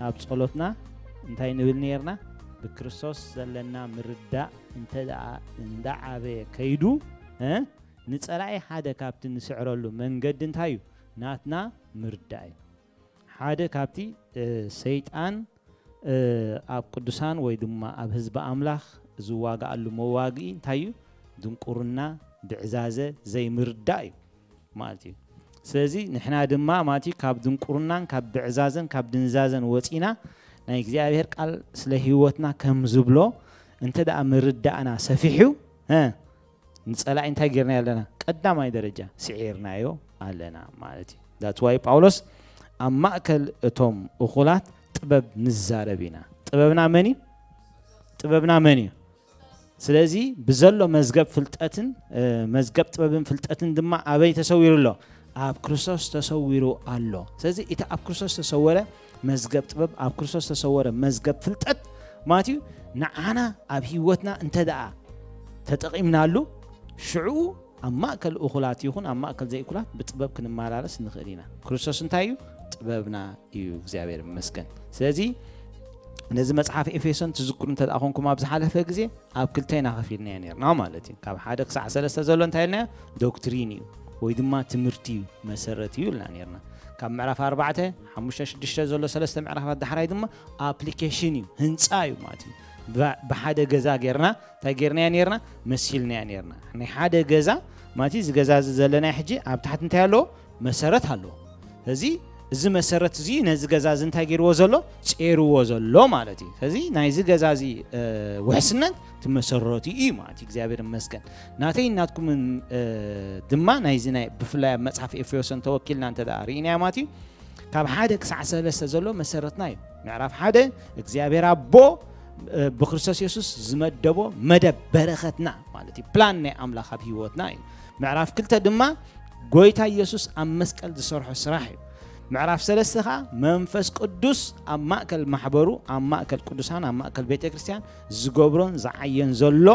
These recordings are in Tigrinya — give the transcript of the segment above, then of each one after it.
ኣብ ጸሎትና እንታይ ንብል ነርና? ብክርስቶስ ዘለና ምርዳእ እንተ ደኣ እንዳዓበየ ከይዱ፣ እ፣ ንጸላኢ ሓደ ካብቲ ንስዕረሉ መንገዲ እንታይ እዩ? ናትና ምርዳእ እዩ። ሓደ ካብቲ፣ እ፣ ሰይጣን፣ እ፣ ኣብ ቅዱሳን ወይ ድማ ኣብ ህዝቢ ኣምላኽ ዝዋጋኣሉ መዋግኢ እንታይ እዩ? ድንቁርና፣ ብዕዛዘ፣ ዘይምርዳእ እዩ ማለት እዩ። ስለዚ ንሕና ድማ ማለት እዩ ካብ ድንቁርናን ካብ ብዕዛዘን ካብ ድንዛዘን ወፂና ናይ እግዚኣብሔር ቃል ስለ ህይወትና ከም ዝብሎ እንተ ደኣ ምርዳእና ሰፊሑ፣ እ፣ ንጸላኢ እንታይ ጌርናዮ ኣለና? ቀዳማይ ደረጃ ስዒርናዮ ኣለና ማለት እዩ። That's why ጳውሎስ ኣብ ማእከል እቶም እኹላት ጥበብ ንዛረብ ኢና። ጥበብና መን እዩ? ጥበብና መን እዩ? ስለዚ ብዘሎ መዝገብ ፍልጠትን፣ እ፣ መዝገብ ጥበብን ፍልጠትን ድማ ኣበይ ተሰዊሩ ኣሎ? ኣብ ክርስቶስ ተሰዊሩ ኣሎ። ስለዚ እቲ ኣብ ክርስቶስ ተሰወረ መዝገብ ጥበብ፣ ኣብ ክርስቶስ ተሰወረ መዝገብ ፍልጠት ማለት እዩ፣ ንዓና ኣብ ህይወትና እንተ ደኣ ተጠቒምናሉ፣ ሽዑ ኣብ ማእከል እኹላት ይኹን ኣብ ማእከል ዘይእኩላት ብጥበብ ክንመላለስ ንኽእል ኢና። ክርስቶስ እንታይ እዩ? ጥበብና እዩ። እግዚኣብሔር ይመስገን። ስለዚ ነዚ መጽሓፍ ኤፌሶን ትዝክሩ እንተ ደኣ ኾንኩም ኣብ ዝሓለፈ ግዜ ኣብ ክልተ ኢና ከፊልናዮ ነርና ማለት እዩ። ካብ ሓደ ክሳዕ ሰለስተ ዘሎ እንታይ ኢልናዮ? ዶክትሪን እዩ ወይ ድማ ትምህርቲ እዩ፣ መሰረት እዩ ኢልና ነርና። ካብ ምዕራፍ ኣርባዕተ፣ ሓሙሽተ፣ ሽዱሽተ ዘሎ ሰለስተ ምዕራፋት ዳሕራይ ድማ ኣፕሊኬሽን እዩ፣ ህንጻ እዩ ማለት እዩ። ብ-፣ ብሓደ ገዛ ጌርና እንታይ ጌርናዮ ነርና? መሲልናዮ ነርና። ናይ ሓደ ገዛ ማለት እዩ፣ እዚ ገዛ እዚ ዘለናዮ ሕጂ ኣብ ታሕቲ እንታይ ኣለዎ? መሰረት ኣለዎ። ስለዚ እዚ መሰረት እዚ ነዚ ገዛ እዚ እንታይ ገይርዎ ዘሎ? ጼርዎ ዘሎ ማለት እዩ። ስለዚ ናይዚ ገዛ እዚ፣ እ፣ ውሕስነት እቲ መሰረቱ እዩ ማለት እዩ። እግዚኣብሔር ይመስገን። ናተይን ናትኩምን፣ እ፣ ድማ ናይዚ ናይ ብፍላይ ኣብ መጽሓፍ ኤፌሶን ተወኪልና እንተ ደኣ ርኢናዮ ማለት እዩ፣ ካብ ሓደ ክሳዕ ሰለስተ ዘሎ መሰረትና እዩ። ምዕራፍ ሓደ እግዚኣብሔር ኣቦ፣ እ፣ ብክርስቶስ የሱስ ዝመደቦ መደብ በረኸትና ማለት እዩ። ፕላን ናይ ኣምላኽ ኣብ ህይወትና እዩ። ምዕራፍ ክልተ ድማ ጎይታ ኢየሱስ ኣብ መስቀል ዝሰርሖ ስራሕ እዩ። ምዕራፍ ሰለስተ ኸኣ መንፈስ ቅዱስ ኣብ ማእከል ማሕበሩ፣ ኣብ ማእከል ቅዱሳን፣ ኣብ ማእከል ቤተ ክርስቲያን ዝገብሮን ዝዓየን ዘሎ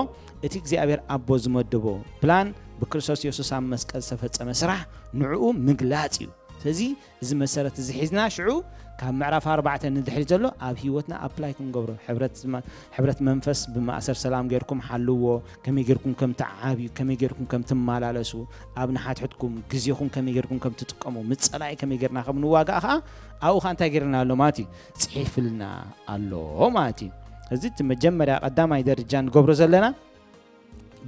እቲ እግዚኣብሔር ኣቦ ዝመደቦ ፕላን ብክርስቶስ የሱስ ኣብ መስቀል ዝተፈጸመ ስራሕ ንዕኡ ምግላጽ እዩ። ስለዚ እዚ መሰረት እዚ ሒዝና ሽዑ ካብ ምዕራፍ ኣርባዕተ ንድሕሪት ዘሎ ኣብ ህይወትና ኣፕላይ ክንገብሮ፣ ሕብረት ዝማ-፣ ሕብረት መንፈስ ብማእሰር ሰላም ጌርኩም ሓልዎ፣ ከመይ ጌርኩም ከም ትዓብዩ፣ ከመይ ጌርኩም ከም ትመላለሱ፣ ኣብ ንሓትሕትኩም ግዜኹም ከመይ ጌርኩም ከም ትጥቀሙ፣ ምስ ጸላኢ ከመይ ጌርና ከም ንዋጋእ ኸኣ ኣብኡ ኸኣ እንታይ ጌርና ኣሎ ማለት እዩ? ጽሒፍልና ኣሎ ማለት እዩ። እዚ እቲ መጀመርያ ቀዳማይ ደረጃ ንገብሮ ዘለና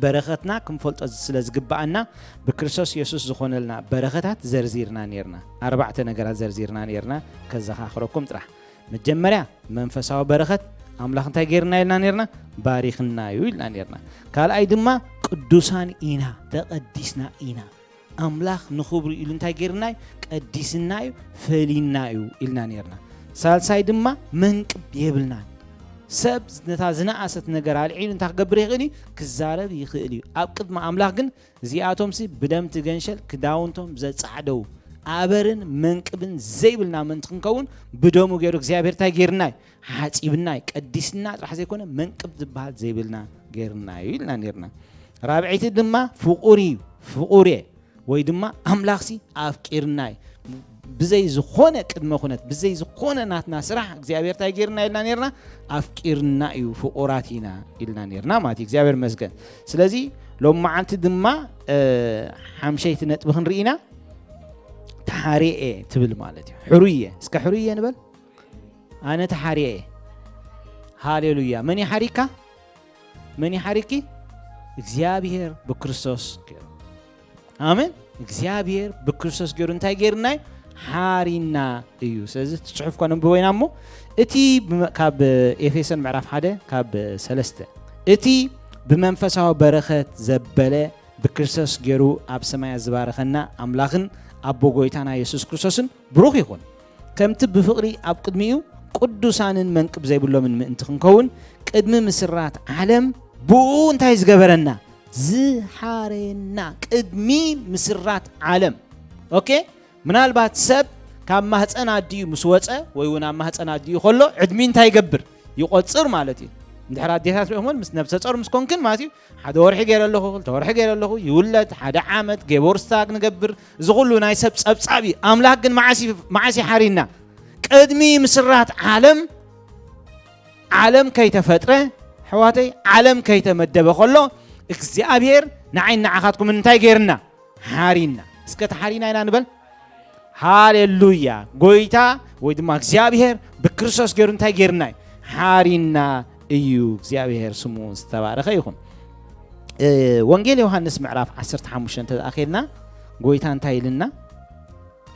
በረኸትና ክንፈልጦ ስለ ዝግብኣና ብክርስቶስ የሱስ ዝኾነልና በረኸታት ዘርዚርና ኔርና። ኣርባዕተ ነገራት ዘርዚርና ኔርና፣ ከዘኻኽረኩም ጥራሕ። መጀመርያ መንፈሳዊ በረኸት ኣምላኽ እንታይ ጌርና ኢልና ኔርና? ባሪኽና እዩ ኢልና ኔርና። ካልኣይ ድማ ቅዱሳን ኢና፣ ተቐዲስና ኢና። ኣምላኽ ንኽብሩ ኢሉ እንታይ ጌርና እዩ? ቀዲስና እዩ፣ ፈሊና እዩ ኢልና ኔርና። ሳልሳይ ድማ መንቅብ የብልናን። ሰብ ነታ ዝነኣሰት ነገር ኣልዒሉ እንታይ ክገብር ይኽእል እዩ? ክዛረብ ይኽእል እዩ። ኣብ ቅድሚ ኣምላኽ ግን እዚኣቶምሲ ብደም ትገንሸል ክዳውንቶም ዘጻዕደው ኣበርን መንቅብን ዘይብልና ምእንቲ ክንከውን ብደሙ ገይሩ እግዚኣብሔር እንታይ ጌርና እዩ? ሓጺብና እዩ። ቀዲስና ጥራሕ ዘይኮነ መንቅብ ዝበሃል ዘይብልና ጌርና እዩ ኢልና ኔርና። ራብዐይቲ ድማ ፍቑር እዩ፣ ፍቑር እየ ወይ ድማ ኣምላኽሲ ኣፍቂርና እዩ። ብዘይ ዝኾነ ቅድመ ኩነት፣ ብዘይ ዝኾነ ናትና ስራሕ እግዚኣብሔር እንታይ ጌርና ኢልና ኔርና? ኣፍቂርና እዩ፣ ፍቑራት ኢና ኢልና ኔርና ማለት እዩ። እግዚኣብሔር መስገን። ስለዚ ሎም መዓልቲ ድማ፣ እ፣ ሓምሸይቲ ነጥቢ ክንርኢ ኢና። ተሓርየ እየ ትብል ማለት እዩ። ሕሩይ እየ። እስከ ሕሩይ እየ ንበል። ኣነ ተሓርየ እየ። ሃሌሉያ። መን ይሓሪካ? መን ይሓሪኪ? እግዚኣብሔር ብክርስቶስ ገይሩ። ኣሜን። እግዚኣብሔር ብክርስቶስ ገይሩ እንታይ ገይርና እዩ? ሓሪና እዩ። ስለዚ እቲ ጽሑፍ እኳ ነንብቦ ኢና እሞ፣ እቲ ብመ-፣ ካብ ኤፌሶን ምዕራፍ ሓደ ካብ ሰለስተ፣ እቲ ብመንፈሳዊ በረኸት ዘበለ ብክርስቶስ ገይሩ ኣብ ሰማያት ዝባረኸና ኣምላኽን ኣቦ ጎይታና የሱስ ክርስቶስን ብሩኽ ይኹን። ከምቲ ብፍቕሪ ኣብ ቅድሚኡ ቅዱሳንን መንቅብ ዘይብሎምን ምእንቲ ክንከውን፣ ቅድሚ ምስራት ዓለም ብኡ እንታይ ዝገበረና? ዝሓረየና። ቅድሚ ምስራት ዓለም። ኦኬ? ምናልባት ሰብ ካብ ማህፀን ኣዲኡ ምስ ወፀ፣ ወይ እውን ኣብ ማህፀን ኣዲኡ ከሎ፣ ዕድሚ እንታይ ይገብር? ይቆፅር ማለት እዩ። እንድሕር ኣዴታት ሪኢኹመን ምስ ነብሰ ጾር ምስ ኮንክን ማለት እዩ፣ ሓደ ወርሒ ገይረ ኣለኹ፣ ክልተ ወርሒ ገይረ ኣለኹ፣ ይውለድ፣ ሓደ ዓመት፣ ጌቦር ስታግ ንገብር። እዚ ኩሉ ናይ ሰብ ጸብጻብ እዩ። ኣምላኽ ግን መዓስ እዩ፣ መዓስ እዩ ሓሪና? ቅድሚ ምስራት ዓለም፣ ዓለም ከይተፈጥረ፣ ኣሕዋተይ፣ ዓለም ከይተመደበ ከሎ እግዚኣብሔር ንዓይ ንዓኻትኩም እንታይ ገይርና? ሓሪና። እስከ ተሓሪና ኢና ንበል። ሃሌሉያ። ጎይታ ወይ ድማ እግዚኣብሔር ብክርስቶስ ገይሩ እንታይ ገይርና እዩ? ሓሪና እዩ። እግዚኣብሔር ስሙ ዝተባረኸ ይኹን። ወንጌል ዮሃንስ ምዕራፍ ዓሰርተ ሓሙሽተ እንተ ኣኼድና፣ ጎይታ እንታይ ኢልና?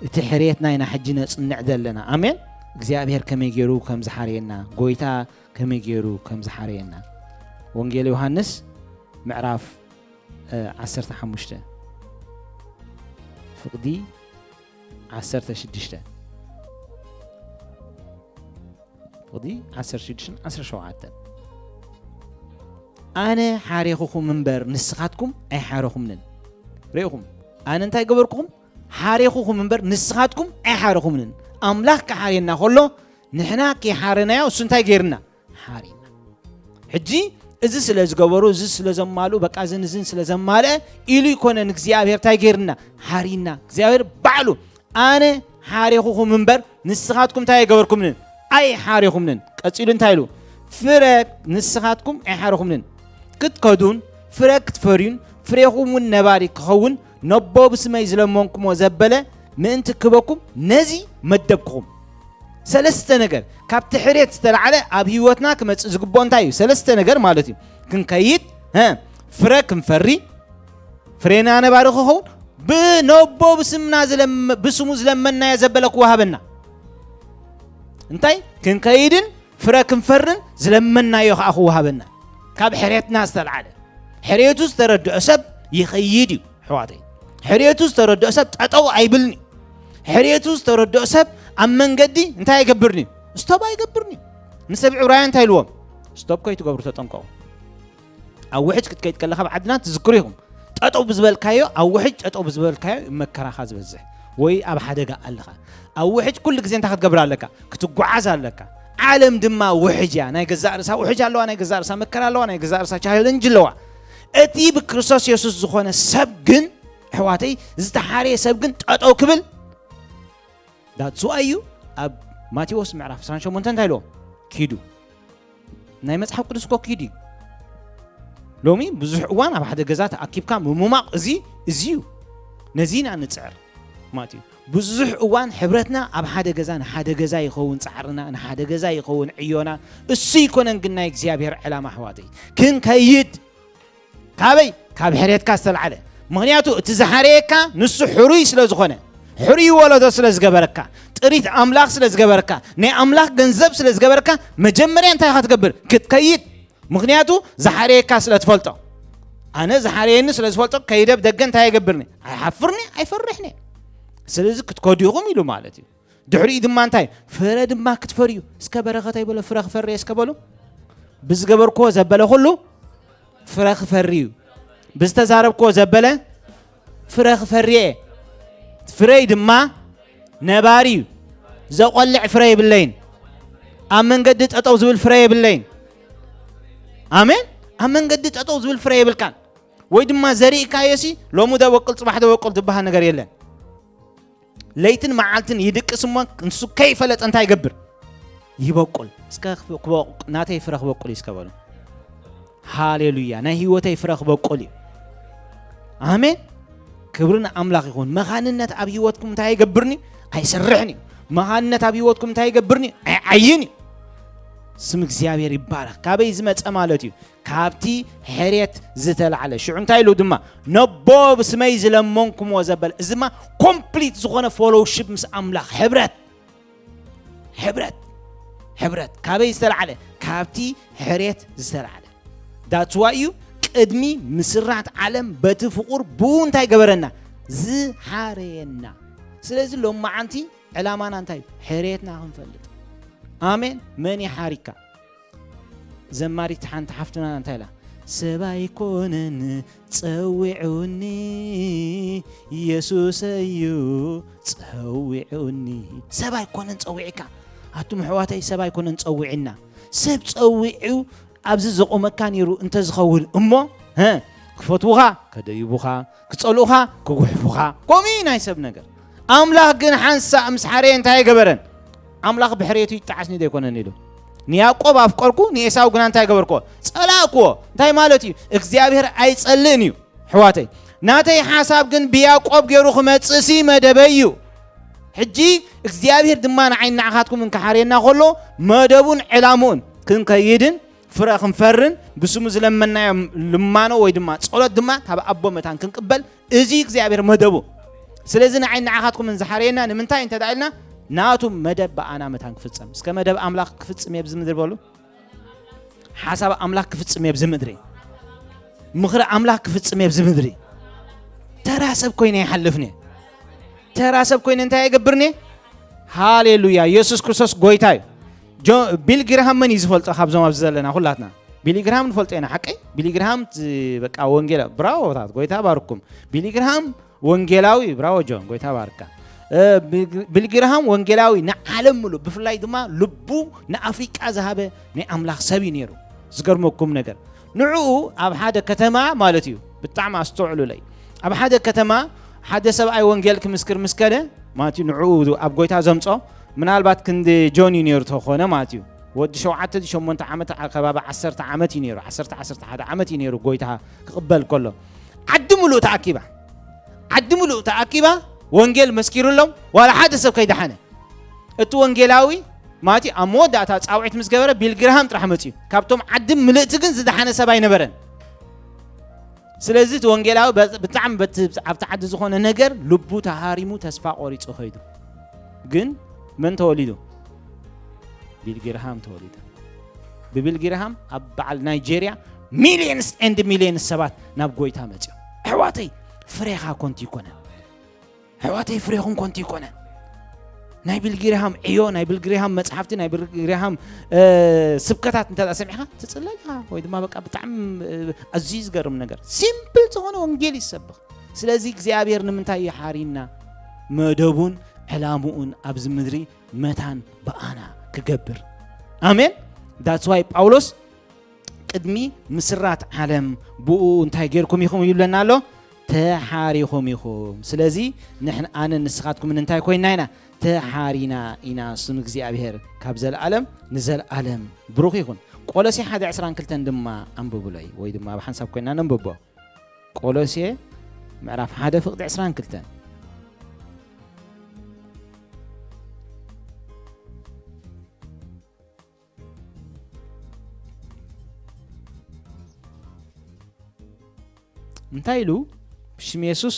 እቲ ሕርየትና ኢና ሕጂ ነጽንዕ ዘለና። ኣሜን። እግዚኣብሔር ከመይ ገይሩ ከም ዝሓረየና፣ ጎይታ ከመይ ገይሩ ከም ዝሓረየና። ወንጌል ዮሃንስ ምዕራፍ ዓሰርተ ሓሙሽተ፣ ፍቕዲ ዓሰርተ ሽዱሽተ፣ ፍቕዲ ዓሰርተ ሽዱሽተ፣ ዓሰርተ ሸውዓተ። ኣነ ሓሬኹኹም እምበር ንስኻትኩም ኣይሓረኹምንን። ርኢኹም? ኣነ እንታይ ገበርኩኹም? ሓሬኹኹም እምበር ንስኻትኩም ኣይሓረኹምንን። ኣምላኽ ክሓርየና ከሎ ንሕና ከይሓረናዮ እሱ እንታይ ገይርና? ሓሪና። ሕጂ እዚ ስለ ዝገበሩ፣ እዚ ስለ ዘማልኡ፣ በቃ እዝን እዝን ስለ ዘማልአ ኢሉ ይኮነን እግዚኣብሔር እንታይ ገይርና? ሓሪና። እግዚኣብሔር ባዕሉ ኣነ ሓሬኹኹም እምበር ንስኻትኩም እንታይ ኣይገበርኩምንን? ኣይሓሬኹምንን። ቀጺሉ እንታይ ኢሉ? ፍረ ንስኻትኩም ኣይሓረኹምንን። ክትከዱን ፍረ ክትፈርዩን ፍሬኹም እውን ነባሪ ክኸውን ነቦ ብስመይ ዝለመንኩሞ ዘበለ ምእንቲ ክበኩም ነዚ መደብኩኹም። ሰለስተ ነገር ካብቲ ሕሬት ዝተላዕለ ኣብ ህይወትና ክመጽእ ዝግብኦ እንታይ እዩ? ሰለስተ ነገር ማለት እዩ። ክንከይድ፣ ሀ፣ ፍረ ክንፈሪ፣ ፍሬና ነባሪ ክኸውን፣ ብነቦ ብስምና ዝለመ-፣ ብስሙ ዝለመናዮ ዘበለ ክወሃበና። እንታይ? ክንከይድን ፍረ ክንፈርን ዝለመናዮ ከዓ ክወሃበና። ካብ ሕሬትና ዝተላዕለ። ሕሬቱ ዝተረድኦ ሰብ ይኸይድ እዩ፣ ኣሕዋተይ። ሕሬቱ ዝተረድኦ ሰብ ጠጠው ኣይብልን እዩ። ሕሬቱ ዝተረድኦ ሰብ ኣብ መንገዲ እንታይ ኣይገብርን እዩ? ስቶፕ ኣይገብርን እዩ። ንሰብ ዕብራውያን እንታይ ኢልዎም? ስቶፕ ከይትገብሩ ተጠንቀቑ። ኣብ ውሕጅ ክትከይድ ከለኻ ኣብ ዓድና ትዝክሩ ኢኹም። ጠጠው ብዝበልካዮ፣ ኣብ ውሕጅ ጠጠው ብዝበልካዮ መከራኻ ዝበዝሕ ወይ ኣብ ሓደጋ ኣለኻ። ኣብ ውሕጅ ኩሉ ግዜ እንታይ ክትገብር ኣለካ? ክትጓዓዝ ኣለካ። ዓለም ድማ ውሕጅ እያ። ናይ ገዛእ ርእሳ ውሕጅ ኣለዋ፣ ናይ ገዛእ ርእሳ መከራ ኣለዋ፣ ናይ ገዛእ ርእሳ ቻለንጅ ኣለዋ። እቲ ብክርስቶስ የሱስ ዝኾነ ሰብ ግን፣ ኣሕዋተይ፣ ዝተሓርየ ሰብ ግን ጠጠው ክብል ዳትስ ዋይ እዩ። ኣብ ማቴዎስ ምዕራፍ ዕስራን ሸሞንተን እንታይ ኢልዎም? ኪዱ። ናይ መጽሓፍ ቅዱስ እኮ ኪዱ እዩ። ሎሚ ብዙሕ እዋን ኣብ ሓደ ገዛ ተኣኪብካ ምሙማቕ እዚ፣ እዚ እዩ። ነዚ ኢና ንጽዕር ማለት እዩ። ብዙሕ እዋን ሕብረትና ኣብ ሓደ ገዛ፣ ንሓደ ገዛ ይኸውን ጻዕርና፣ ንሓደ ገዛ ይኸውን ዕዮና። እሱ ይኮነን ግን ናይ እግዚኣብሔር ዕላማ ኣሕዋተይ። ክንከይድ ካበይ? ካብ ሕሬትካ ዝተላዕለ። ምኽንያቱ እቲ ዝሓረየካ ንሱ ሕሩይ ስለ ዝኾነ፣ ሕሩይ ወለዶ ስለ ዝገበረካ፣ ጥሪት ኣምላኽ ስለ ዝገበረካ፣ ናይ ኣምላኽ ገንዘብ ስለ ዝገበረካ፣ መጀመርያ እንታይ ኢኻ ትገብር? ክትከይድ። ምኽንያቱ ዝሓረየካ ስለ ትፈልጦ። ኣነ ዝሓረየኒ ስለ ዝፈልጦ ከይደ ብደገ እንታይ ኣይገብርኒ? ኣይሓፍርኒ፣ ኣይፈርሕኒ። ስለዚ ክትከዱ ኢኹም ኢሉ ማለት እዩ። ድሕሪኡ ድማ እንታይ? ፍረ ድማ ክትፈርዩ። እስከ በረኸተይ በሎ፣ ፍረ ክፈርየ እስከ በሉ። ብዝገበርክዎ ዘበለ ኩሉ ፍረ ክፈሪ እዩ። ብዝተዛረብክዎ ዘበለ ፍረ ክፈሪ እየ። ፍረይ ድማ ነባሪ እዩ። ዘቆልዕ ፍረ የብለይን። ኣብ መንገዲ ጠጠው ዝብል ፍረ የብለይን። ኣሜን። ኣብ መንገዲ ጠጠው ዝብል ፍረ የብልካን። ወይ ድማ ዘሪእካዮሲ ሎሚ ደበቁል ጽባሕ ደበቁል ዝበሃል ነገር የለን። ለይትን መዓልትን ይድቅስ እሞ ንሱ ከይፈለጠ እንታይ ይገብር? ይበቁል። እስከ ክበ-፣ ክበቁ-፣ ናተይ ፍረ ክበቁል እዩ እስከ በሉ። ሃሌሉያ። ናይ ህይወተይ ፍረ ክበቁል እዩ። ኣሜን። ክብሪ ንኣምላኽ ይኹን። መኻንነት ኣብ ህይወትኩም እንታይ ኣይገብርን እዩ? ኣይሰርሕን እዩ። መኻንነት ኣብ ህይወትኩም እንታይ ኣይገብርን እዩ? ኣይዓይን እዩ። ስም እግዚኣብሔር ይባረኽ። ካበይ ዝመጸ ማለት እዩ? ካብቲ ሕርየት ዝተላዕለ። ሽዑ እንታይ ኢሉ ድማ? ነቦ ብስመይ ዝለመንኩሞ ዘበለ። እዚ ድማ ኮምፕሊት ዝኾነ ፎሎውሺፕ ምስ ኣምላኽ፣ ሕብረት። ሕብረት። ሕብረት። ካበይ ዝተላዕለ? ካብቲ ሕርየት ዝተላዕለ። ዳትስ ዋይ እዩ ቅድሚ ምስራት ዓለም በቲ ፍቑር ብኡ እንታይ ገበረና? ዝሓረየና። ስለዚ ሎማዓንቲ ዕላማና እንታይ እዩ? ሕርየትና ክንፈልጥ። ኣሜን። መን ይሓሪካ? ዘማሪት ሓንቲ ሓፍትና እንታይ ኢላ? "ሰብ ኣይኮነን ጸዊዑኒ፣ የሱስ እዩ ጸዊዑኒ።" ሰብ ኣይኮነን ጸዊዕካ። ኣቱም ኣሕዋተይ፣ ሰብ ኣይኮነን ጸዊዕና። ሰብ ጸዊዑ ኣብዚ ዘቑመካ ነይሩ እንተዝኸውን እሞ፣ ሀ፣ ክፈትዉኻ፣ ከደይቡኻ፣ ክጸልኡኻ፣ ክጉሕፉኻ። ከምኡ እዩ ናይ ሰብ ነገር። ኣምላኽ ግን ሓንሳእ ምስ ሓረየ እንታይ ኣይገበረን? ኣምላኽ ብሕሬቱ ይጠዓስኒ ዶ ኣይኮነን ኢሉ። ንያዕቆብ ኣፍቀርኩ፣ ንኤሳው ግና እንታይ ገበርኩዎ? ጸላእኩዎ። እንታይ ማለት እዩ? እግዚኣብሔር ኣይጸልእን እዩ። ኣሕዋተይ፣ ናተይ ሓሳብ ግን ብያዕቆብ ገይሩ ክመጽእሲ መደበይ እዩ። ሕጂ እግዚኣብሔር ድማ ንዓይ ንዓኻትኩም እንክሓርየና ከሎ መደቡን ዕላምኡን ክንከይድን ፍረ ክንፈርን ብስሙ ዝለመናዮ ልማኖ ወይ ድማ ጸሎት ድማ ካብ ኣቦ መታን ክንቅበል፣ እዚ እግዚኣብሔር መደቡ። ስለዚ ንዓይ ንዓኻትኩም እንዝሓርየና ንምንታይ እንተ ደኣ ኢልና፣ ናቱ መደብ ብኣና መታን ክፍጸም። እስከ መደብ ኣምላኽ ክፍጽም እየ ኣብዚ ምድሪ በሉ። ሓሳብ ኣምላኽ ክፍጽም እየ ኣብዚ ምድሪ። ምኽሪ ኣምላኽ ክፍጽም እየ ኣብዚ ምድሪ። ተራ ሰብ ኮይነ ይሓልፍኒ። ተራ ሰብ ኮይነ እንታይ ይገብርኒ? ሃሌሉያ። ኢየሱስ ክርስቶስ ጎይታ እዩ። ጆ-፣ ቢል ግራሃም መን እዩ ዝፈልጦ ካብዞም ኣብዚ ዘለና ኩላትና? ቢሊ ግራሃም ንፈልጦ ኢና፣ ሓቀይ? ቢሊ ግራሃም ት-፣ በቃ ወንጌላ-፣ ብራቮታት፣ ጎይታ ባርኩም። ቢሊ ግራሃም ወንጌላዊ፣ ብራቮ ጆን፣ ጎይታ ባርካ። እ፣ ቢል-፣ ቢል ግራሃም ወንጌላዊ ንዓለም ምሉእ፣ ብፍላይ ድማ ልቡ ንኣፍሪቃ ዝሃበ ናይ ኣምላኽ ሰብ እዩ ነይሩ። ዝገርመኩም ነገር፣ ንዕኡ ኣብ ሓደ ከተማ ማለት እዩ፣ ብጣዕሚ ኣስተውዕሉለይ። ኣብ ሓደ ከተማ ሓደ ሰብኣይ ወንጌል ክምስክር ምስ ከደ ማለት እዩ፣ ንዕኡ ኣብ ጎይታ ዘምጾ፣ ምናልባት ክንዲ ጆን እዩ ነይሩ ተኾነ ማለት እዩ። ወዲ ሸውዓተ ሸሞንተ ዓመት፣ ኣብ ከባቢ ዓሰርተ ዓመት እዩ ነይሩ፣ ዓሰርተ፣ ዓሰርተ ሓደ ዓመት እዩ ነይሩ ጎይታ ክቕበል ከሎ። ዓዲ ምሉእ ተኣኪባ፣ ዓዲ ምሉእ ተኣኪባ ወንጌል መስኪሩሎም፣ ዋላ ሓደ ሰብ ከይደሓነ። እቲ ወንጌላዊ ማለት እዩ፣ ኣብ መወዳእታ ጻውዒት ምስ ገበረ ቢል ግራሃም ጥራሕ መጽዩ። ካብቶም ዓዲ ምልእቲ ግን ዝደሓነ ሰብ ኣይነበረን። ስለዚ እቲ ወንጌላዊ በ-፣ ብጣዕሚ በቲ ኣብቲ ዓዲ ዝኾነ ነገር ልቡ ተሃሪሙ ተስፋ ቆሪጹ ኸይዱ። ግን መን ተወሊዱ? ቢል ግራሃም ተወሊዱ። ብቢል ግራሃም ኣብ በዓል ናይጄርያ ሚልዮንስ ኤንድ ሚልዮንስ ሰባት ናብ ጎይታ መጽዮም። ኣሕዋተይ፣ ፍሬኻ ኮንቱ ይኮነን። ኣሕዋተይ፣ ፍሬኹም ኮንቱ ይኮነን። ናይ ቢል ግራሃም ዕዮ፣ ናይ ቢል ግራሃም መጽሓፍቲ፣ ናይ ቢል ግራሃም፣ እ፣ ስብከታት እንተ ደኣ ሰሚዕኻ ትጽለል ኢኻ፣ ወይ ድማ በቃ ብጣዕሚ፣ እ፣ ኣዝዩ ዝገርም ነገር። ሲምፕል ዝኾነ ወንጌል ይሰብኽ። ስለዚ እግዚኣብሔር ንምንታይ ይሓሪና? መደቡን ዕላምኡን ኣብዚ ምድሪ መታን ብኣና ክገብር። ኣሜን። That's why ጳውሎስ ቅድሚ ምስራት ዓለም ብኡ እንታይ ጌርኩም ኢኹም ይብለና ኣሎ? ተሓሪኹም ኢኹም። ስለዚ ንሕን-፣ ኣነን ንስኻትኩምን እንታይ ኮይንና ኢና? ተሓሪና ኢና። ስም እግዚኣብሔር ካብ ዘለኣለም ንዘለኣለም ብሩኽ ይኹን። ቆሎሴ ሓደ ዕስራን ክልተን ድማ ኣንብቡለይ፣ ወይ ድማ ኣብ ሓንሳብ ኮይንና ነንብቦ። ቆሎሴ ምዕራፍ ሓደ ፍቕዲ ዕስራን ክልተን። እንታይ ኢሉ? ብሽም የሱስ፣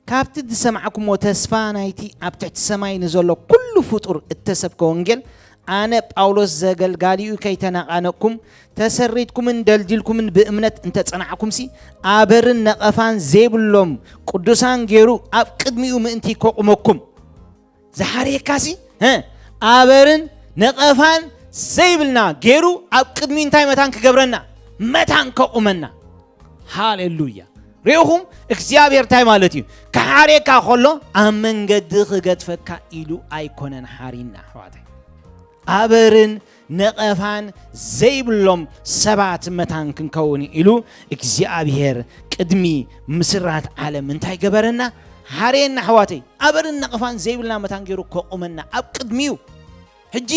ካብቲ ዝሰማዕኩሞ ተስፋ ናይቲ ኣብ ትሕቲ ሰማይ ንዘሎ ኩሉ ፍጡር እተሰብከ ወንጌል፣ ኣነ ጳውሎስ ዘገልጋሊኡ ከይተናቓነቕኩም፣ ተሰሪትኩምን ደልዲልኩምን ብእምነት እንተጸናዕኩምሲ፣ ኣበርን ነቐፋን ዘይብሎም ቅዱሳን ገይሩ ኣብ ቅድሚኡ ምእንቲ ከቑመኩም። ዝሓርየካሲ፣ እ፣ ኣበርን ነቐፋን ዘይብልና ገይሩ ኣብ ቅድሚኡ እንታይ መታን ክገብረና? መታን ከቑመና። ሃሌሉያ። ርኢኹም፣ እግዚኣብሔር እንታይ ማለት እዩ? ክሓርየካ ከሎ ኣብ መንገዲ ክገድፈካ ኢሉ ኣይኮነን ሓሪና፣ ኣሕዋተይ። ኣበርን ነቐፋን ዘይብሎም ሰባት መታን ክንከውን ኢሉ እግዚኣብሔር ቅድሚ ምስራት ዓለም እንታይ ገበረና? ሓርየና፣ ኣሕዋተይ። ኣበርን ነቐፋን ዘይብልና መታን ገይሩ ከቑመና ኣብ ቅድሚኡ። ሕጂ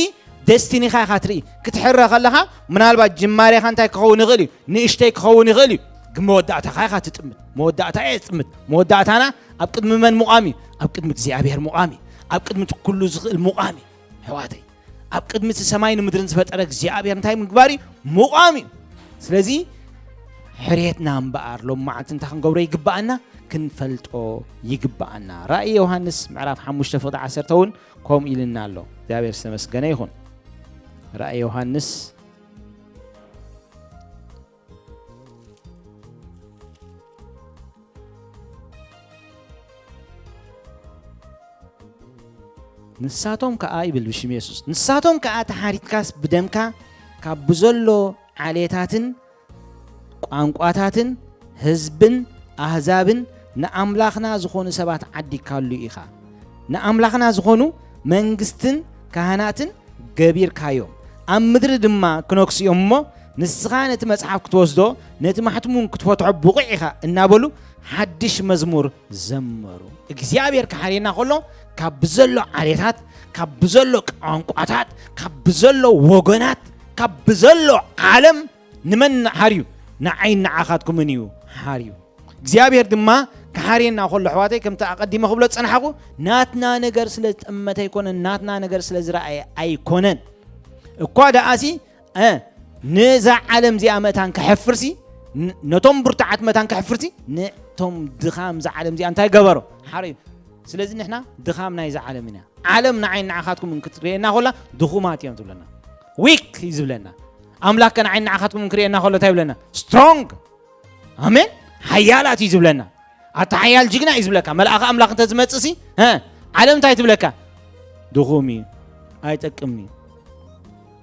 ደስቲኒኻ ኢኻ ትርኢ። ክትሕረ ከለኻ ምናልባት ጅማሬኻ እንታይ ክኸውን ይኽእል እዩ? ንእሽተይ ክኸውን ይኽእል እዩ። ግን መወዳእታኻ ኢኻ ትጥምት። መወዳእታ እየ ዝጥምት። መወዳእታና ኣብ ቅድሚ መን ምቋም እዩ? ኣብ ቅድሚ እግዚኣብሔር ምቋም እዩ። ኣብ ቅድሚ እቲ ኩሉ ዝኽእል ምቋም እዩ። ኣሕዋተይ፣ ኣብ ቅድሚ እቲ ሰማይን ምድርን ዝፈጠረ እግዚኣብሔር እንታይ ምግባር እዩ? ምቋም እዩ። ስለዚ ሕርየትና እምበኣር ሎም መዓልቲ እንታይ ክንገብሮ ይግብኣና? ክንፈልጦ ይግብኣና። ራእይ ዮሃንስ ምዕራፍ ሓሙሽተ ፍቕዲ ዓሰርተ እውን ከምኡ ኢልና ኣሎ። እግዚኣብሔር ዝተመስገነ ይኹን። ራእይ ዮሃንስ ንሳቶም ከኣ ይብል ብሽም የሱስ፣ ንሳቶም ከኣ ተሓሪትካስ ብደምካ ካብ ብዘሎ ዓሌታትን ቋንቋታትን ህዝብን ኣህዛብን ንኣምላኽና ዝኾኑ ሰባት ዓዲግካሉ ኢኻ። ንኣምላኽና ዝኾኑ መንግስትን ካህናትን ገቢርካዮም። ኣብ ምድሪ ድማ ክነግሱ እዮም እሞ፣ ንስኻ ነቲ መጽሓፍ ክትወስዶ፣ ነቲ ማሕትም እውን ክትፈትሖ ብቑዕ ኢኻ እናበሉ ሓድሽ መዝሙር ዘመሩ። እግዚኣብሔር ክሓርየና ከሎ፣ ካብ ብዘሎ ዓሌታት፣ ካብ ብዘሎ ቋንቋታት፣ ካብ ብዘሎ ወገናት፣ ካብ ብዘሎ ዓለም ንመን ሓርዩ? ንዓይን ንዓኻትኩምን እዩ ሓርዩ። እግዚኣብሔር ድማ ክሓርየና ከሎ፣ ኣሕዋተይ፣ ከምቲ ኣቐዲመ ክብሎ ዝጸናሕኩ፣ ናትና ነገር ስለ ዝጠመተ ኣይኮነን፣ ናትና ነገር ስለ ዝረኣየ ኣይኮነን። እኳ ደኣሲ፣ እ፣ ነዛ ዓለም እዚኣ መታን ከሕፍርሲ፣ ን-፣ ነቶም ብርቱዓት መታን ከሕፍርሲ፣ ነቶም ድኻም እዛ ዓለም እዚኣ እንታይ ገበሮ? ሓረዩ። ስለዚ ንሕና ድኻም ናይዛ ዓለም ኢና። ዓለም ንዓይ ንዓኻትኩም እንክትርእየና ከላ ድኹማት እዮም ትብለና። ዊክ እዩ ዝብለና። ኣምላኽ ከ ንዓይ ንዓኻትኩም እንክርእየና ከሎ እንታይ ይብለና? ስትሮንግ። ኣሜን። ሓያላት እዩ ዝብለና። ኣታ ሓያል ጅግና እዩ ዝብለካ። መልኣኽ ኣምላኽ እንተ ዝመጽእ ሲ፣ እ፣ ዓለም እንታይ ትብለካ? ድኹም እዩ። ኣይጠቅምን እዩ።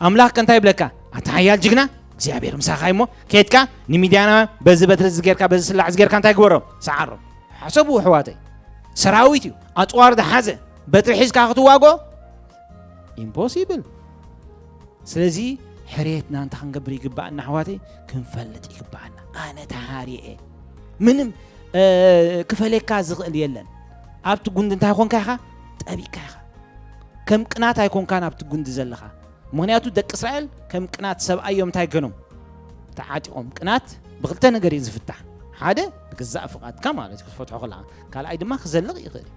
ኣምላኽ ከ እንታይ ይብለካ? ኣታ ሓያል ጅግና፣ እግዚኣብሔር ምሳኻ እሞ፣ ኬድካ ንሚድያናውያን በዚ በትሪ እዚ ጌርካ፣ በዚ ስላዕ እዚ ጌርካ እንታይ ግበሮም? ሰዓሮም። ሓሰቡ ኣሕዋተይ። ሰራዊት እዩ። ኣጽዋር ዝሓዘ በትሪ ሒዝካ ክትዋግኦ? ኢምፖሲብል። ስለዚ ሕርየትና እንታይ ክንገብር ይግባኣና ኣሕዋተይ? ክንፈልጥ ይግባኣና። ኣነ ተሓርየ እየ። ምንም፣ እ፣ ክፈልየካ ዝኽእል የለን። ኣብቲ ጉንዲ እንታይ ኮንካ ኢኻ? ጠቢቕካ ኢኻ። ከም ቅናት ኣይኮንካን ኣብቲ ጉንዲ ዘለኻ። ምኽንያቱ ደቂ እስራኤል ከም ቅናት ሰብኣይ እዮም እንታይ ገኖም? ተዓጢቖም። ቅናት ብኽልተ ነገር እዩ ዝፍታሕ። ሓደ ብግዛእ ፍቓድካ ማለት እዩ ክትፈትሖ ከለኻ። ካልኣይ ድማ ክዘልቕ ይኽእል እዩ።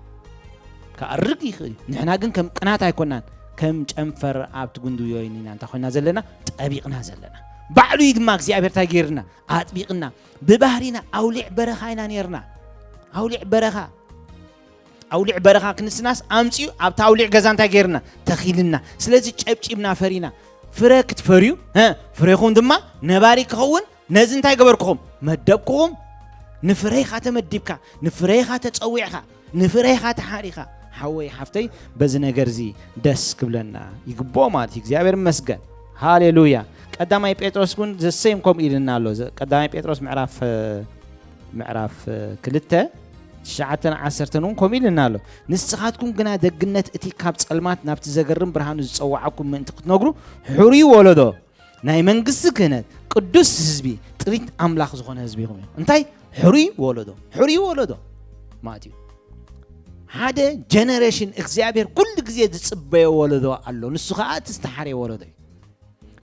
ክኣርግ ይኽእል እዩ። ንሕና ግን ከም ቅናት ኣይኮናን። ከም ጨንፈር ኣብቲ ጉንዲ ወይኒ ኢና እንታይ ኮይና ዘለና? ጠቢቕና ዘለና። ባዕሉ እዩ ድማ እግዚኣብሔር እንታይ ገይርና? ኣጥቢቕና። ብባህሪና ኣውሊዕ በረኻ ኢና ነይርና። ኣውሊዕ በረኻ። ኣውሊዕ በረኻ ክንስናስ ኣምጺኡ ኣብታ ኣውሊዕ ገዛ እንታይ ገይርና? ተኺልና። ስለዚ ጨብጪብና ፈሪና። ፍረ ክትፈርዩ፣ እ፣ ፍሬኹም ድማ ነባሪ ክኸውን ነዚ እንታይ ገበርኩኹም? መደብኩኹም። ንፍሬኻ ተመዲብካ፣ ንፍሬኻ ተጸዊዕኻ፣ ንፍሬኻ ተሓሪኻ። ሓወይ ሓፍተይ፣ በዚ ነገር እዚ ደስ ክብለና ይግብኦ ማለት እዩ። እግዚኣብሔር ይመስገን። ሃሌሉያ። ቀዳማይ ጴጥሮስ እውን ዘሰይም ከምኡ ኢልና ኣሎ። ዘ-፣ ቀዳማይ ጴጥሮስ ምዕራፍ፣ እ፣ ምዕራፍ፣ እ፣ ክልተ፣ ትሽዓተን ዓሰርተን እውን ከምኡ ኢልና ኣሎ። ንስኻትኩም ግና ደግነት እቲ ካብ ጸልማት ናብቲ ዘገርም ብርሃኑ ዝጸዋዓኩም ምእንቲ ክትነግሩ፣ ሕሩይ ወለዶ፣ ናይ መንግስቲ ክህነት፣ ቅዱስ ህዝቢ፣ ጥሪት ኣምላኽ ዝኾነ ህዝቢ ኢኹም እዮም። እንታይ? ሕሩይ ወለዶ። ሕሩይ ወለዶ ማለት እዩ። ሓደ ጀነሬሽን እግዚኣብሔር ኩሉ ግዜ ዝጽበዮ ወለዶ ኣሎ። ንሱ ኸኣ እቲ ዝተሓርየ ወለዶ እዩ።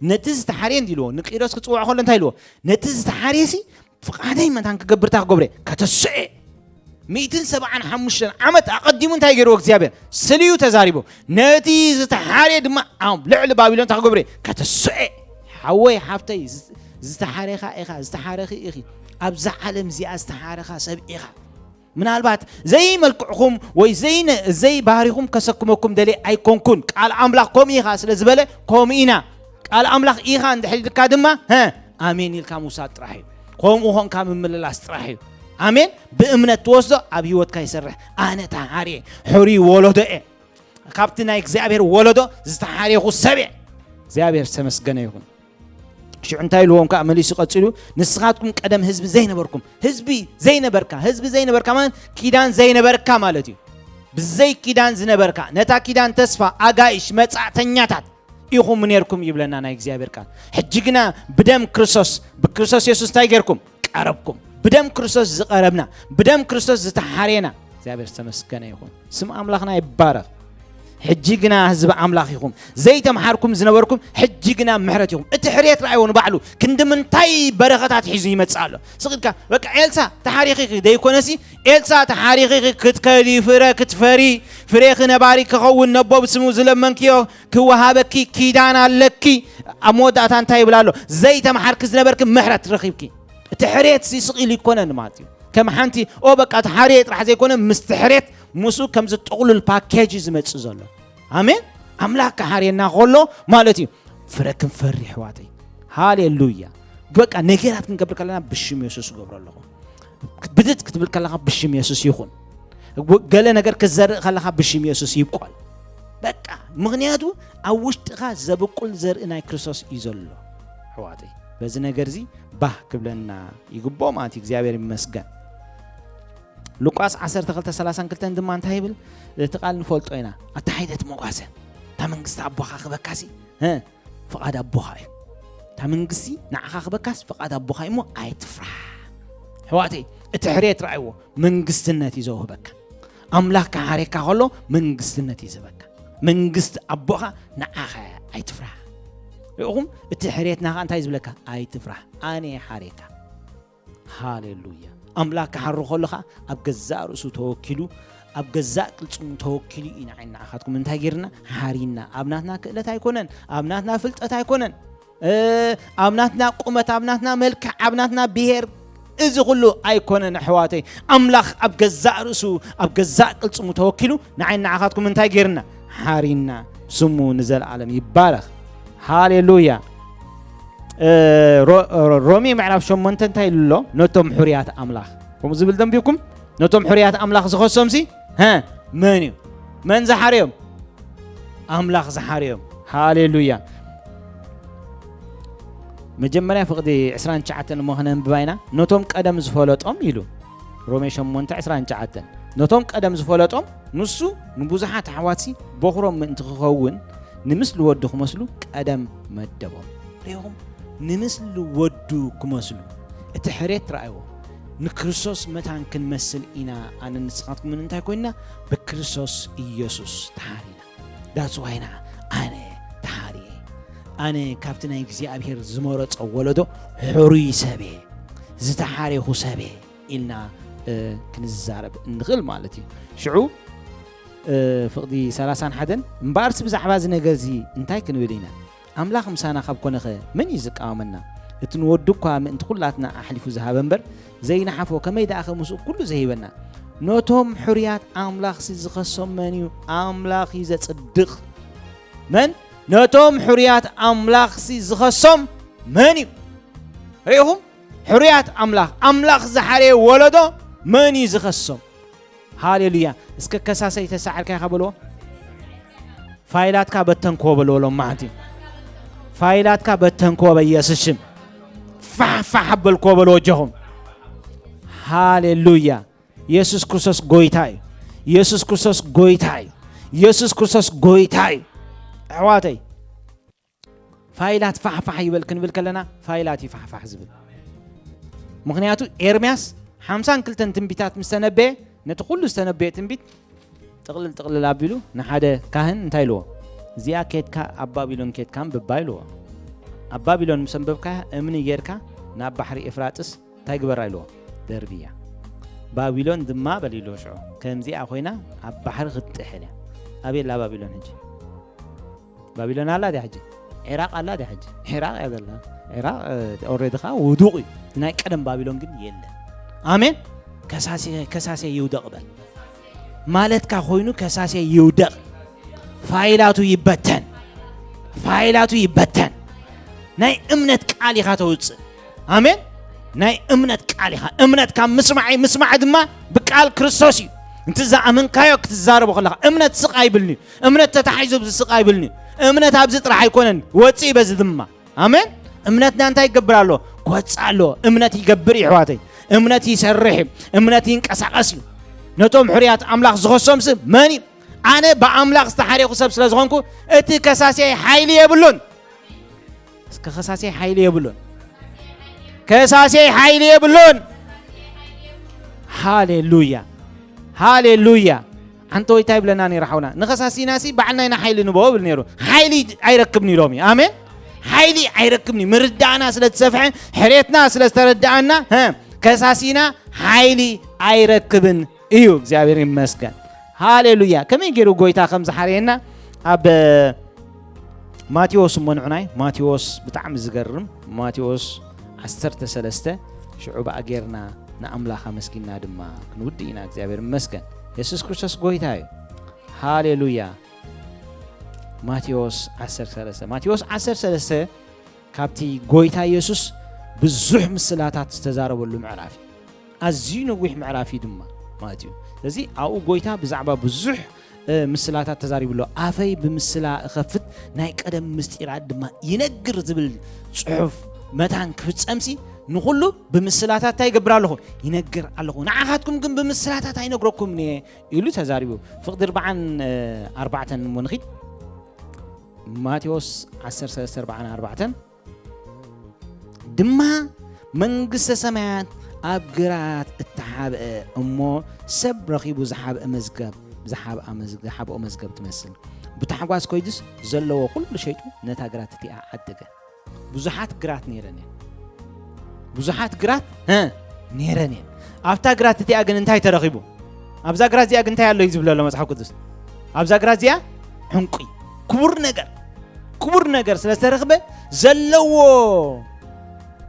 ነቲ ዝተሓርየ እንዲ ኢልዎ፣ ንቂሮስ ክጽውዖ ከሎ እንታይ ኢልዎ? ነቲ ዝተሓርየ ሲ ፍቓደይ መታን ክገብር እንታይ ክገብረ? ከተስዖ። ሚእትን ሰብዓን ሓሙሽተን ዓመት ኣቐዲሙ እንታይ ገይርዎ እግዚኣብሔር? ስልዩ ተዛሪቡ። ነቲ ዝተሓርየ ድማ ኣብ ልዕሊ ባቢሎን እንታይ ክገብረ? ከተስዖ። ሓወይ ሓፍተይ፣ ዝ-፣ ዝተሓረኻ ኢኻ፣ ዝተሓረኺ ኢኺ። ኣብዛ ዓለም እዚኣ ዝተሓረኻ ሰብ ኢኻ። ምናልባት ዘይመልክዕኹም ወይ ዘይነ-፣ ዘይባህሪኹም ከሰክመኩም ደልየ ኣይኮንኩን። ቃል ኣምላኽ ከምኡ ኢኻ ስለ ዝበለ ከምኡ ኢና። ቃል ኣምላኽ ኢኻ እንድሕር ኢልካ ድማ፣ ሀ፣ ኣሜን ኢልካ ምውሳድ ጥራሕ እዩ። ከምኡ ኾንካ ምምልላስ ጥራሕ እዩ። ኣሜን። ብእምነት ትወስዶ፣ ኣብ ህይወትካ ይሰርሕ። ኣነ ተሓርየ፣ ሕሩይ ወለዶ እየ። ካብቲ ናይ እግዚኣብሔር ወለዶ ዝተሓርየኹ ሰብ እየ። እግዚኣብሔር ዝተመስገነ ይኹን። ሽዑ እንታይ ኢልዎም ከኣ መሊሱ ቀጺሉ፣ "ንስኻትኩም ቀደም ህዝቢ ዘይነበርኩም", ህዝቢ ዘይነበርካ፣ ህዝቢ ዘይነበርካ ማለት ኪዳን ዘይነበርካ ማለት እዩ። ብዘይ ኪዳን ዝነበርካ፣ ነታ ኪዳን ተስፋ፣ ኣጋይሽ፣ መጻእተኛታት ኢኹም ነርኩም ይብለና ናይ እግዚኣብሔር ቃል። ሕጂ ግና ብደም ክርስቶስ፣ ብክርስቶስ የሱስ እንታይ ጌርኩም? ቀረብኩም። ብደም ክርስቶስ ዝቐረብና፣ ብደም ክርስቶስ ዝተሓርየና፣ እግዚኣብሔር ዝተመስገነ ይኹን። ስም ኣምላኽና ይባረኽ። ሕጂ ግና ህዝቢ ኣምላኽ ኢኹም፣ ዘይተምሓርኩም ዝነበርኩም፣ ሕጂ ግና ምሕረት ኢኹም። እቲ ሕርየት ረኣይዎ ንባዕሉ፣ ክንዲ ምንታይ በረኸታት ሒዙ ይመጽእ ኣሎ። ስቕ ኢልካ፣ በቃ ኤልሳ ተሓሪኺ ደይኮነሲ፣ ኤልሳ ተሓሪኺ ክትከሊ፣ ፍረ ክትፈሪ፣ ፍሬኺ ነባሪ ክኸውን፣ ነቦ ብስሙ ዝለመንክዮ ክወሃበኪ፣ ኪዳን ኣለኪ። ኣብ መወዳእታ እንታይ ይብል ኣሎ? ዘይተምሓርኪ ዝነበርኪ ምሕረት ረኺብኪ። እቲ ሕርየት ሲ ስቕ ኢሉ ይኮነን ማለት እዩ። ከም ሓንቲ፣ ኦ በቃ ተሓርየ ጥራሕ ዘይኮነ፣ ምስቲ ሕርየት ምስኡ ከም ዝጥቕሉል ፓኬጅ እዩ ዝመጽእ ዘሎ። ኣሜን። ኣምላኽ ክሓርየና ከሎ ማለት እዩ። ፍረ ክንፈሪ ኣሕዋተይ። ሃሌሉያ። በቃ ነገራት ክንገብር ከለና ብሽም የሱስ እገብሮ ኣለኹ። ብድድ ክትብል ከለኻ ብሽም የሱስ ይኹን። ገለ ነገር ክትዘርእ ከለኻ ብሽም የሱስ ይብቆል። በቃ ምኽንያቱ ኣብ ውሽጥኻ ዘብቁል ዘርኢ ናይ ክርስቶስ እዩ ዘሎ። ኣሕዋተይ፣ በዚ ነገር እዚ ባህ ክብለና ይግብኦ ማለት እዩ። እግዚኣብሔር ይመስገን። ሉቃስ ዓሰርተ ክልተ ሰላሳን ክልተን ድማ እንታይ ይብል? እቲ ቃል ንፈልጦ ኢና። ኣታ ሓይለት መጓሰ፣ እታ መንግስቲ ኣቦኻ ክበካሲ፣ እ፣ ፍቓድ ኣቦኻ እዩ። እታ መንግስቲ ንዓኻ ክበካስ ፍቓድ ኣቦኻ እዩ እሞ ኣይትፍራሕ። ኣሕዋተይ፣ እቲ ሕርየት ረኣይዎ፣ መንግስትነት እዩ ዘውህበካ። ኣምላኽ ክሓርየካ ከሎ መንግስትነት እዩ ዝህበካ። መንግስቲ ኣቦኻ ንዓኻ ኣይትፍራህ። ርኢኹም? እቲ ሕርየትና ኸዓ እንታይ ዝብለካ? ኣይትፍራህ፣ ኣነ እየ ሓርየካ። ሃሌሉያ። ኣምላኽ ክሓሪ ከሎ ኸዓ ኣብ ገዛእ ርእሱ ተወኪሉ፣ ኣብ ገዛእ ቅልጽሙ ተወኪሉ እዩ ንዓይ ንዓኻትኩም እንታይ ገይርና? ሓሪና። ኣብ ናትና ክእለት ኣይኮነን፣ ኣብ ናትና ፍልጠት ኣይኮነን፣ እ፣ ኣብ ናትና ቁመት፣ ኣብ ናትና መልክዕ፣ ኣብ ናትና ብሄር፣ እዚ ኩሉ ኣይኮነን ኣሕዋተይ። ኣምላኽ ኣብ ገዛእ ርእሱ፣ ኣብ ገዛእ ቅልጽሙ ተወኪሉ ንዓይ ንዓኻትኩም እንታይ ገይርና? ሓሪና። ስሙ ንዘለኣለም ይባረኽ። ሃሌሉያ። እ፣ ሮ-፣ ሮ-፣ ሮሜ ምዕራፍ ሸሞንተ እንታይ ኢሉ ኣሎ? ነቶም ሕሩያት ኣምላኽ። ከምኡ ዝብል ደንቢብኩም? ነቶም ሕሩያት ኣምላኽ ዝኸሶምሲ፣ ሀ፣ መን እዩ? መን ዝሓርዮም? ኣምላኽ ዝሓርዮም። ሃሌሉያ። መጀመርያ ፍቕዲ ዕስራን ትሽዓተን እሞ ክነንብባ ኢና። ነቶም ቀደም ዝፈለጦም ኢሉ። ሮሜ ሸሞንተ ዕስራን ትሽዓተን። ነቶም ቀደም ዝፈለጦም፣ ንሱ ንብዙሓት ኣሕዋትሲ በኹሮም ምእንቲ ክኸውን፣ ንምስሊ ወዱ ክመስሉ ቀደም መደቦም። ርኢኹም? ንምስሊ ወዱ ክመስሉ። እቲ ሕርየት ረኣይዎ። ንክርስቶስ መታን ክንመስል ኢና፣ ኣነ ንስኻትኩምን እንታይ ኮይንና? ብክርስቶስ ኢየሱስ ተሓሪና። That's why ና ኣነ ተሓርየ። ኣነ ካብቲ ናይ እግዚኣብሔር ዝመረጾ ወለዶ ሕሩይ ሰብ እየ፣ ዝተሓሬኹ ሰብ እየ ኢልና፣ እ፣ ክንዛረብ እንኽእል ማለት እዩ። ሽዑ፣ እ፣ ፍቕዲ ሰላሳን ሓደን፣ እምበኣርሲ ብዛዕባ እዚ ነገር እዚ እንታይ ክንብል ኢና? ኣምላኽ ምሳና ካብ ኮነኸ መን እዩ ዝቃወመና? እቲ ንወዱ እኳ ምእንቲ ኩላትና ኣሕሊፉ ዝሃበ እምበር፣ ዘይነሓፎ ከመይ ደኣ ከ ምስኡ ኩሉ ዘይህበና? ነቶም ሕሩያት ኣምላኽሲ ዝኸሶም መን እዩ? ኣምላኽ እዩ ዘጽድቕ። መን? ነቶም ሕሩያት ኣምላኽሲ ዝኸሶም መን እዩ? ርኢኹም? ሕሩያት ኣምላኽ፣ ኣምላኽ ዝሓረየ ወለዶ መን እዩ ዝኸሶም? ሃሌሉያ። እስከ ከሳሰይ ተሳዕርካ ኢኻ በልዎ። ፋይላትካ በተንክዎ በልዎ። ሎም መዓንቲ ፋይላትካ በተንክዎ በኢየሱስ ሽም። ፋሕ ፋሕ ኣበልክዎ በልዎ። ኣጆኹም። ሃሌሉያ። ኢየሱስ ክርስቶስ ጎይታ እዩ። ኢየሱስ ክርስቶስ ጎይታ እዩ። ኢየሱስ ክርስቶስ ጎይታ እዩ። ኣሕዋተይ፣ ፋይላት ፋሕ ፋሕ ይበል ክንብል ከለና፣ ፋይላት እዩ ፋሕ ፋሕ ዝብል። ምኽንያቱ ኤርምያስ ሓምሳን ክልተን ትንቢታት ምስ ተነበየ፣ ነቲ ኩሉ ዝተነበየ ትንቢት ጥቕልል ጥቕልል ኣቢሉ ንሓደ ካህን እንታይ ኢልዎ? "እዚኣ ኬድካ ኣብ ባቢሎን ኬድካ ኣንብባ" ኢልዎ። ኣብ ባቢሎን ምስ ኣንበብካያ፣ እምኒ ጌርካ ናብ ባሕሪ ኤፍራጥስ እንታይ ግበራ ኢልዎ? ደርብያ። ባቢሎን ድማ በል ኢልዎ ሽዑ፣ "ከምዚኣ ኮይና ኣብ ባሕሪ ክትጥሕል እያ።" ኣበይ ኣላ ባቢሎን ሕጂ? ባቢሎን ኣላ ድያ ሕጂ? ዒራቕ ኣላ ድያ ሕጂ? ዒራቕ እያ ዘላ። ዒራቕ፣ እ፣ ኦልሬዲ ኸዓ ውዱቕ እዩ። ናይ ቀደም ባቢሎን ግን የለን። ኣሜን። ከሳሴ፣ ከሳሴ ይውደቕ በል። ማለትካ ኮይኑ ከሳሴ ይውደቕ። ፋይላቱ ይበተን። ፋይላቱ ይበተን። ናይ እምነት ቃል ኢኻ ተውጽእ። ኣሜን። ናይ እምነት ቃል ኢኻ። እምነት ካብ ምስማዕ እዩ፣ ምስማዕ ድማ ብቃል ክርስቶስ እዩ። እንት ዝኣመንካዮ ክትዛረቦ ከለኻ፣ እምነት ስቕ ኣይብልን'ዩ። እምነት ተታሒዙ ኣብዚ ስቕ ኣይብልን'ዩ። እምነት ኣብዚ ጥራሕ ኣይኮነን፣ ወጽእ በዚ ድማ። ኣሜን። እምነትና እንታይ ይገብር ኣሎ? ክወጽእ ኣሎ። እምነት ይገብር እዩ፣ ኣሕዋተይ። እምነት ይሰርሕ እዩ። እምነት ይንቀሳቐስ እዩ። ነቶም ሕሩያት ኣምላኽ ዝኸሶምሲ መን እዩ? ኣነ ብኣምላኽ ዝተሓሬኹ ሰብ ስለ ዝኾንኩ፣ እቲ ከሳሴ ሓይሊ የብሉን። እስከ ከሳሴ ሓይሊ የብሉን። ከሳሴ ሓይሊ የብሉን። ሃሌሉያ። ሃሌሉያ። ኣንተ ወይ እንታይ ይብለና ነይሩ ሓውና? ንኸሳሲናሲ ባዕልና ኢና ሓይሊ ንበኦ ይብል ነይሩ። ሓይሊ ኣይረክብን እዩ ሎሚ። ኣሜን። ሓይሊ ኣይረክብን እዩ። ምርዳእና ስለ ዝሰፍሐ፣ ሕሬትና ስለ ዝተረዳእና፣ ሀ፣ ከሳሲና ሓይሊ ኣይረክብን እዩ። እግዚኣብሔር ይመስገን። ሃሌሉያ። ከመይ ገይሩ ጎይታ ከም ዝሓረየና ኣብ ማቴዎስ እሞ ንዑናይ፣ ማቴዎስ ብጣዕሚ ዝገርም፣ ማቴዎስ ዓሰርተ ሰለስተ፣ ሽዑ ብኣ ጌርና ንኣምላኽ ኣመስጊና ድማ ክንውድእ ኢና። እግዚኣብሔር ይመስገን። የሱስ ክርስቶስ ጎይታ እዩ። ሃሌሉያ። ማቴዎስ ዓሰርተ ሰለስተ፣ ማቴዎስ ዓሰርተ ሰለስተ ካብቲ ጎይታ የሱስ ብዙሕ ምስላታት ዝተዛረበሉ ምዕራፍ እዩ። ኣዝዩ ነዊሕ ምዕራፍ እዩ ድማ ማለት እዩ። ስለዚ ኣብኡ ጎይታ ብዛዕባ ብዙሕ፣ እ፣ ምስላታት ተዛሪቡ ኣሎ። "ኣፈይ ብምስላ እኸፍት ናይ ቀደም ምስጢራት ድማ ይነግር" ዝብል ጽሑፍ መታን ክፍጸምሲ ንኹሉ ብምስላታት እንታይ ይገብር ኣለኹ? ይነግር ኣለኹ። ንዓኻትኩም ግን ብምስላታት ኣይነግረኩምን እየ ኢሉ ተዛሪቡ። ፍቕዲ ኣርባዓን፣ እ፣ ኣርባዕተን እሞ ንኺድ። ማቴዎስ ዓሰርተ ሰለስተ ኣርባዓን ኣርባዕተን። ድማ መንግስተ ሰማያት ኣብ ግራት እተሓብአ እሞ ሰብ ረኺቡ ዝሓብአ መዝገብ፣ ዝሓብኣ መዝገ-፣ ዝሓብኦ መዝገብ ትመስል። ብታሕጓስ ኮይዱስ ዘለዎ ኩሉ ሸይጡ ነታ ግራት እቲኣ ዓደገ። ብዙሓት ግራት ነይረን እየን። ብዙሓት ግራት እ ነይረን እየን። ኣብታ ግራት እቲኣ ግን እንታይ ተረኺቡ? ኣብዛ ግራት እዚኣ ግን እንታይ ኣሎ እዩ ዝብል ኣሎ መጽሓፍ ቅዱስ? ኣብዛ ግራት እዚኣ ዕንቁ፣ ክቡር ነገር፣ ክቡር ነገር ስለ ዝተረኽበ ዘለዎ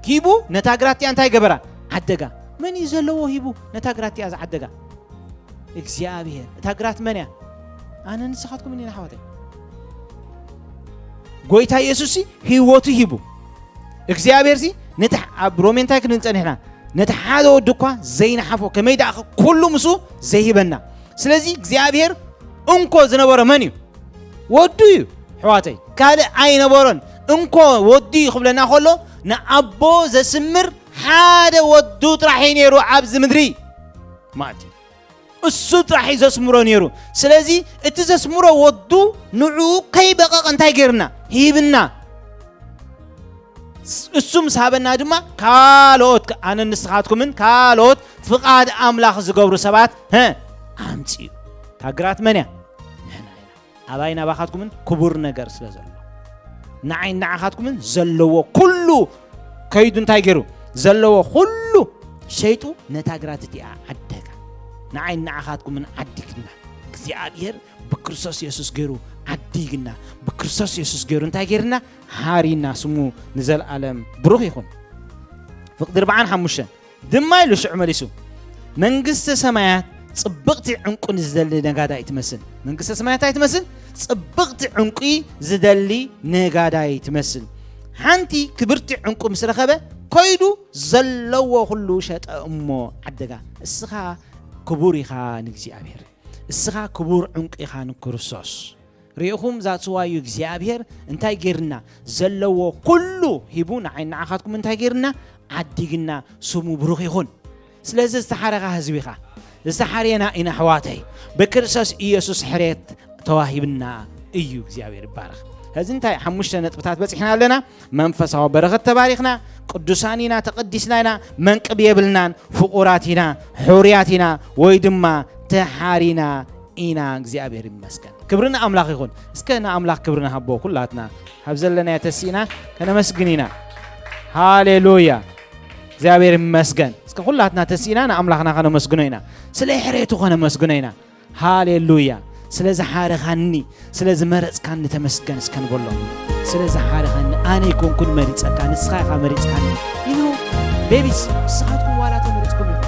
ሂቡ ነታ ግራት እቲኣ እንታይ ገበራ? ዓደጋ። መን እዩ ዘለዎ ሂቡ ነታ ግራት እቲኣ ዝዓደጋ? እግዚኣብሔር። እታ ግራት መን እያ? ኣነ ንስኻትኩምን ኢና ኣሕዋተይ። ጎይታ ኢየሱስ ሲ ህይወቱ ሂቡ። እግዚኣብሔር ሲ ነቲ ሕ-፣ ኣብ ሮሜ እንታይ ክንብል ጸኒሕና? ነቲ ሓደ ወዱ እኳ ዘይነሓፎ፣ ከመይ ደኣ ኩሉ ምስኡ ዘይህበና። ስለዚ እግዚኣብሔር እንኮ ዝነበሮ መን እዩ? ወዱ እዩ። ኣሕዋተይ፣ ካልእ ኣይነበሮን። እንኮ ወዱ እዩ ክብለና ከሎ ንኣቦ ዘስምር ሓደ ወዱ ጥራሕ እዩ ነይሩ ኣብዚ ምድሪ ማለት እዩ። እሱ ጥራሕ እዩ ዘስምሮ ነይሩ። ስለዚ እቲ ዘስምሮ ወዱ ንዕኡ ከይበቐቐ እንታይ ገይርና? ሂብና። እሱ ምስ ሃበና ድማ ካልኦት፣ ኣነ ንስኻትኩምን ካልኦት ፍቓድ ኣምላኽ ዝገብሩ ሰባት፣ ሀ፣ ኣምጽኡ። እታ ግራት መን እያ? ንሕና ኢና። ኣባይ ናባኻትኩምን ክቡር ነገር ስለ ዘሎ፣ ንዓይ ንዓኻትኩምን ዘለዎ ኩሉ ከይዱ እንታይ ገይሩ? ዘለዎ ኩሉ ሸይጡ ነታ ግራት እቲኣ ዓደጋ። ንዓይ ንዓኻትኩምን ዓዲግና። እግዚኣብሔር ብክርስቶስ የሱስ ገይሩ ዓዲግና። ብክርስቶስ የሱስ ገይሩ እንታይ ገይርና? ሃሪና። ስሙ ንዘለኣለም ብሩኽ ይኹን። ፍቕዲ ኣርብዓን ሓሙሽተን ድማ ኢሉ ሽዑ መሊሱ፣ መንግስተ ሰማያት ጽብቕቲ ዕንቁ ንዝደሊ ነጋዳይ ትመስል። መንግስተ ሰማያት እንታይ ትመስል? ጽብቕቲ ዕንቁ ዝደሊ ነጋዳይ ትመስል። ሓንቲ ክብርቲ ዕንቁ ምስ ረኸበ፣ ከይዱ ዘለዎ ኩሉ ሸጠ እሞ ዓደጋ። እስኻ ክቡር ኢኻ ንእግዚኣብሔር። እስኻ ክቡር ዕንቁ ኢኻ ንክርስቶስ። ርኢኹም፣ that's why እዩ እግዚኣብሔር እንታይ ገይርና? ዘለዎ ኩሉ ሂቡ ንዓይ ንዓኻትኩም እንታይ ገይርና? ዓዲግና። ስሙ ብሩኽ ይኹን። ስለዚ ዝተሓረኻ ህዝቢ ኢኻ። ዝተሓርየና ኢና ኣሕዋተይ። ብክርስቶስ ኢየሱስ ሕርየት ተዋሂብና እዩ። እግዚኣብሔር ይባረኽ። ሕዚ እንታይ ሓሙሽተ ነጥብታት በጺሕና ኣለና። መንፈሳዊ በረኸት ተባሪኽና፣ ቅዱሳን ኢና፣ ተቐዲስና ኢና፣ መንቅብ የብልናን፣ ፍቑራት ኢና፣ ሕሩያት ኢና፣ ወይ ድማ ተሓሪና ኢና። እግዚኣብሔር ይመስገን። ክብሪ ንኣምላኽ ይኹን። እስከ ንኣምላኽ ክብሪ ንሃቦ ኩላትና። ካብ ዘለናዮ ተሲእና ከነመስግን ኢና። ሃሌሉያ። እግዚኣብሔር ይመስገን። እስከ ኩላትና ተሲእና ንኣምላኽና ከነመስግኖ ኢና። ስለ ሕሬቱ ከነመስግኖ ኢና። ሃሌሉያ። ስለ ዝሓረኻኒ፣ ስለ ዝመረጽካኒ ተመስገን እስከ ንበሎ። ስለ ዝሓረኻኒ፣ ኣነ ኣይኮንኩን መሪጸካ፣ ንስኻ ኢኻ መሪጽካኒ። You know, babies፣ ንስኻትኩም ዋላ ተመሪጽኩም ኢኹም።